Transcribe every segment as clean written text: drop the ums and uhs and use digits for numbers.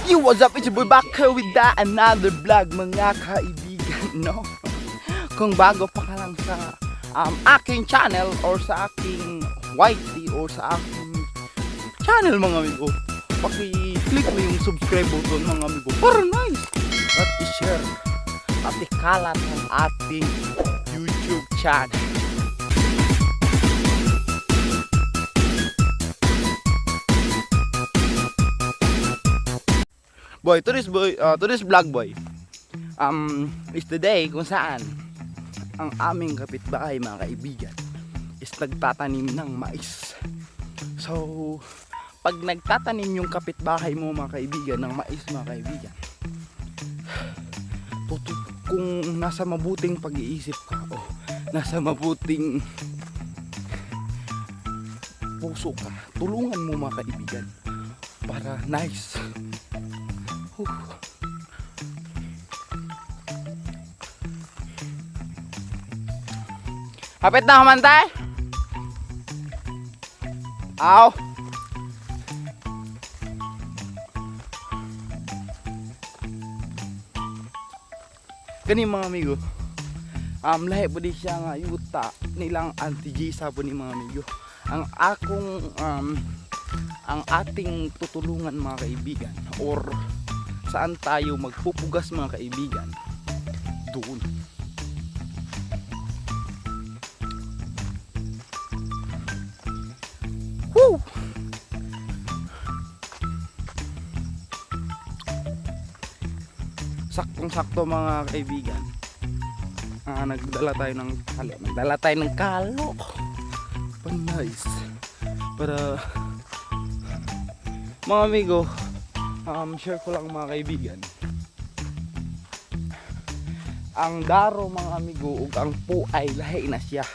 Yo, what's up? It's your boy back here with that another vlog, mga kaibigan, no? Kung bago pa ka lang sa aking channel or sa aking YT or sa aking channel, mga amigo, paki-click mo yung subscribe button, mga amigo, para nice! At i-share at ikalat ang ating YouTube channel. Boy, to this vlog, boy, is the day kung saan ang aming kapitbahay, mga kaibigan, is nagtatanim ng mais. So, pag nagtatanim yung kapitbahay mo, mga kaibigan, ng mais, mga kaibigan, kung nasa mabuting pag-iisip ka o nasa mabuting puso ka, tulungan mo, mga kaibigan, para nice. Whew. Hapit na humantay? Aw. Kani, mga amigo. Lahi po di siya nga yuta nilang Auntie Gisa po ni, mga amigo. Ang akong ang ating tutulungan, mga kaibigan, or saan tayo magpupugas, mga kaibigan, doon. Woo! Saktong-sakto, mga kaibigan. Ah, nagdala tayo ng kalo. Nagdala tayo ng kalo. Pa nice. Para mga amigo, share ko lang, mga kaibigan. Ang daro, mga amigo, ug ang puay, lahi na siya.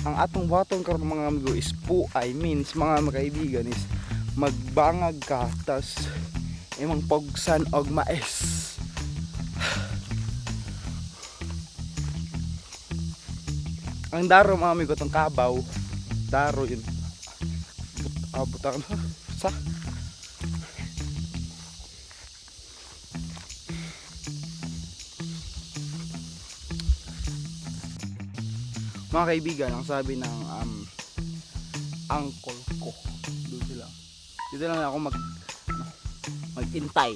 Ang atong buhaton karon, mga amigo, is puay, means, mga kaibigan, is magbangag ka tas imong pugsan og mais. Ang daro, mga amigo, tong kabaw. Daro yun. Butang sa mga kaibigan, ang sabi ng uncle ko, doon sila. Dito lang ako mag ano, mag-intay.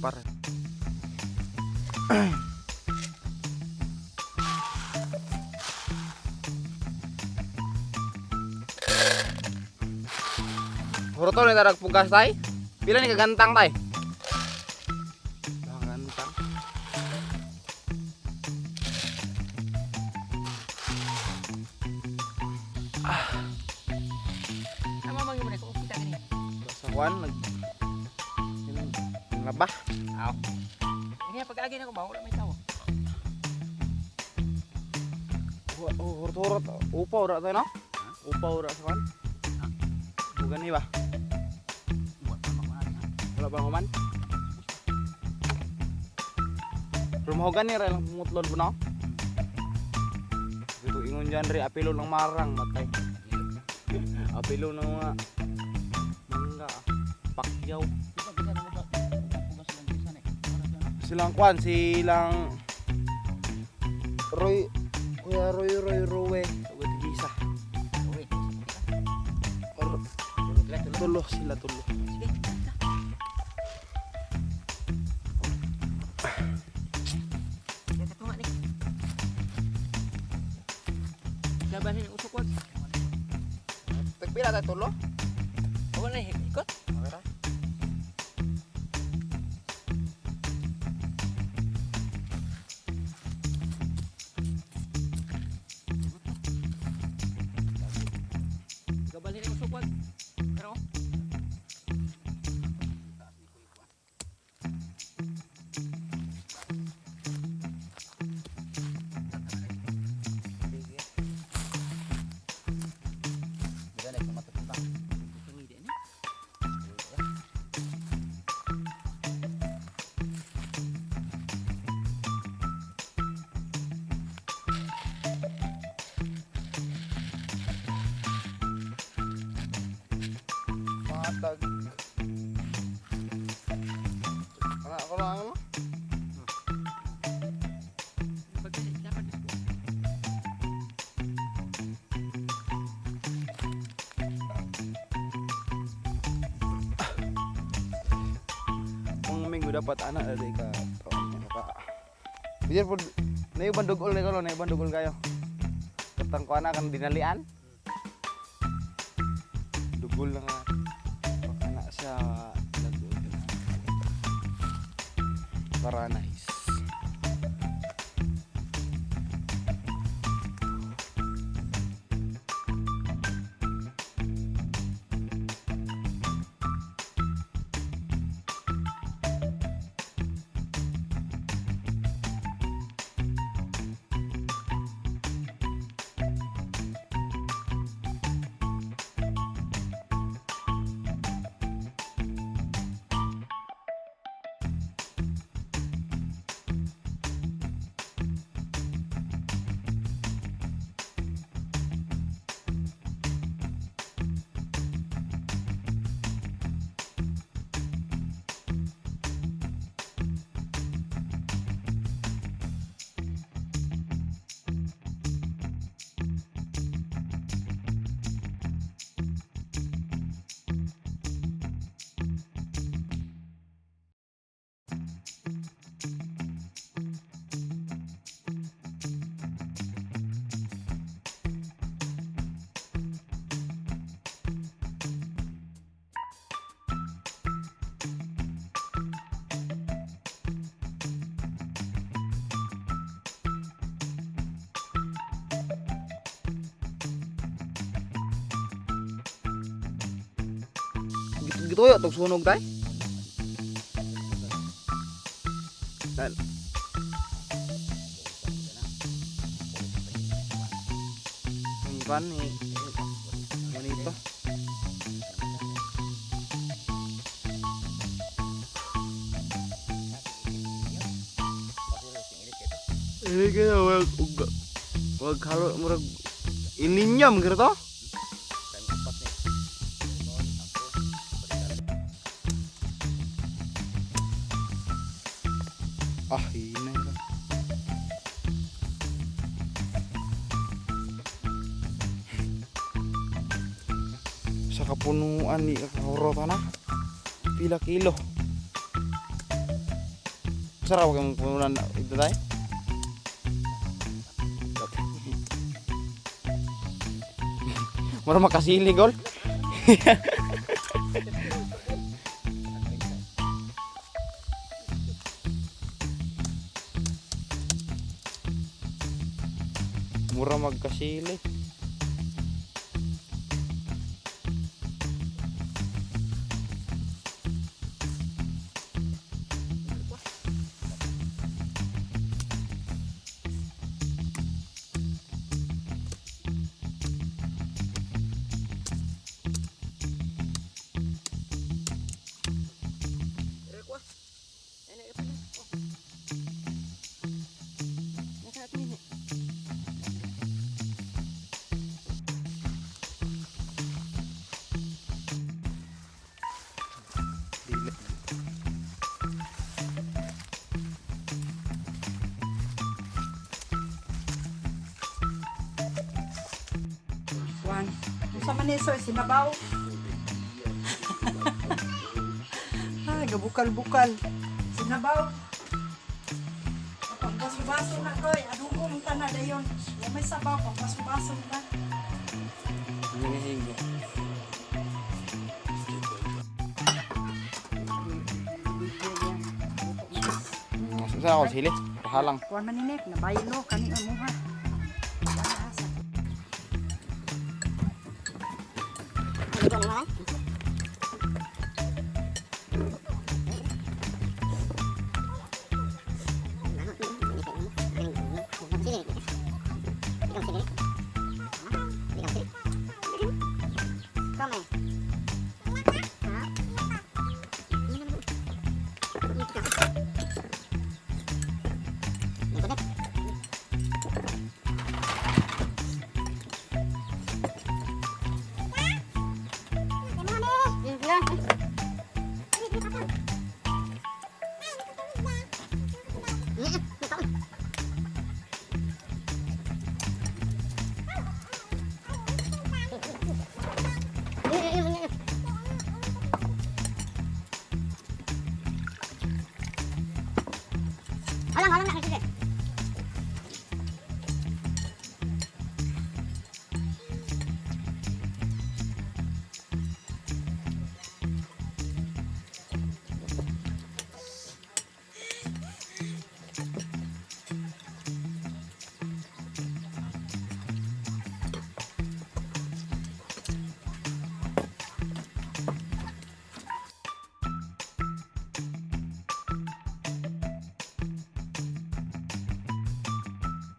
Para Hurot ni tarag pugas tay. Pila ni kagantang tay? Kagantang. Tama man gyud ko kita gani. Sa kuan nag yung laba. Aw. Ini pag-agi na ko ba wala may tawo. Oh, hurot-hurot. Upaw ra tayo, no? Upaw ra sa kuan. Bugan ni ba? Buat pa man na. Wala ba human? Pero mahugan ni ra lang pumutlod po, no? Ito ingon dyan ri, apilo ng marang matay. Apilo ng mga mangga, pakyaw. Di ba bisa na mo ba? Pugas lang bisa ni. Silang kwan, silang Roy, Kuya Roy Roy Rowe, ug Gisa. Uy. Or tulo sila, tulo. Sige. Ya katunga ni. Laban ni usok wag. Tagpila tayo tulo? Wala na ikot. Okay ra. Gabalhin ang usok wag. Pero Sige. Tingin ni. Mga tag Farming mo dapat ana dali ka ka. Bisan po na ibang dugol na ko, na ibang dugol kayo. Katang ko ana kan dinalian. Dugol lang nga. Ana sa dugol. Para nice. Gituyo tog sunog tay. Dan. Ang kan ni bonito. Eh kaya wag wag halo murag ilinyam gitu to. Ah, hinay ka. Sa kapunuan ni kakahurot na. Pila kilo. Sarap kang punuan ito tayo. Mura makasili gol. Mura magkasili. Dili. Juan. Unsa man ni sir sinabaw? Ay, gabukal-bukal. Sinabaw. Pagbaso-baso na koy, adugo mong tanan dayon. Wa may sabaw, pagbaso-baso na. Hingi-hingi. Sa ako sili, halang. Kuan man ni Nek, nabaylo kani ang muha.